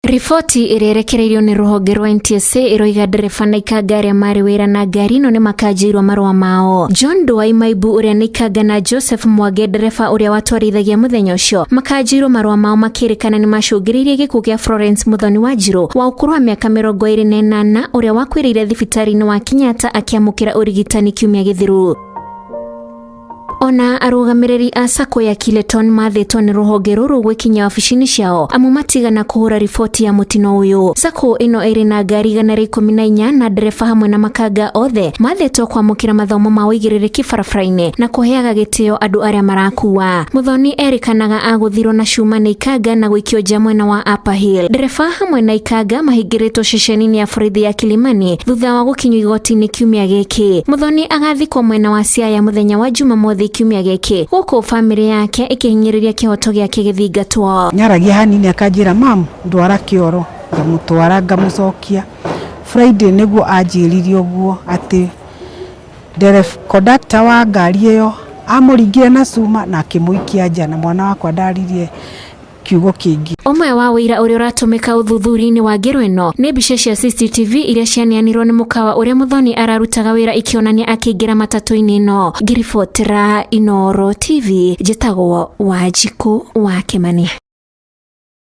Riboti ĩrĩa ĩrekereirio nĩ rũhonge rwa NTSA ĩroiga ndereba na ikanga arĩa marĩ wĩra na ngari ĩno nĩ makanjĩirwo marũa mao. John Nduai Maibu ũrĩa nĩ ikanga na Joseph Mwange ndereba ũrĩa watwarithagia mũthenya ũcio makanjĩirwo marũa mao makĩrĩkana nĩ macũngĩrĩirie gĩkuũ kĩa Florence Muthoni Wanjiru wa ũkũrũ wa mĩaka 28 ũrĩa wakuĩrĩire thibitarĩ-inĩ wa Kenyatta akĩamũkĩra ũrigitani kiumia gĩthiru. Ona arũgamĩrĩri a sacco ya Kileton mathĩtwo nĩ rũhonge rũrũ gwĩkinyia wabici-inĩ ciao amu matigana kũhũra riboti ya mũtino ũyũ. Sacco ĩno ĩrĩ na ngari 114 na ndereba hamwe na makanga othe mathĩtwo kwamũkĩra mathomo ma ũigĩrĩrĩki barabara-inĩ na kũheaga gĩtĩo andũ arĩa marakua. Muthoni erĩkanaga agũthirwo na cuma nĩ ikanga na gũikio nja mwena wa Upper Hill. Ndereba hamwe na ikanga mahingĩrĩtwo ceceni-inĩ ya borithi ya Kilimani thutha wa gũkinyio igoti-inĩ kiumia gĩkĩ. Muthoni agathikwo mwena wa Siaya mũthenya wa Jumamothi kiumia gĩkĩ, gũkũ bamĩrĩ yake ĩkĩhinyĩrĩria kĩhoto gĩake gĩthingatwo. Nyaragia hanini akanjĩra, "Mam, ndwara kĩoro." Ngamũtwara, ngamũcokia. Friday nĩguo anjĩrire ũguo atĩ conductor wa ngari ĩyo amũringire na cuma na akĩmũikia nja na mwana wakwa ndaririe kiugo kĩngĩ. Ũmwe wa ũira ũrĩa ũratũmĩka ũthuthuria-inĩ wa ngero ĩno nĩ mbica cia CCTV iria cianeanirwo nĩ mũkawa ũrĩa Muthoni ararutaga wĩra ikĩonania akĩingĩra matatũ-inĩ ĩno. Ngĩribotera Inooro TV, njĩtagwo Wanjikũ wa Kĩmani.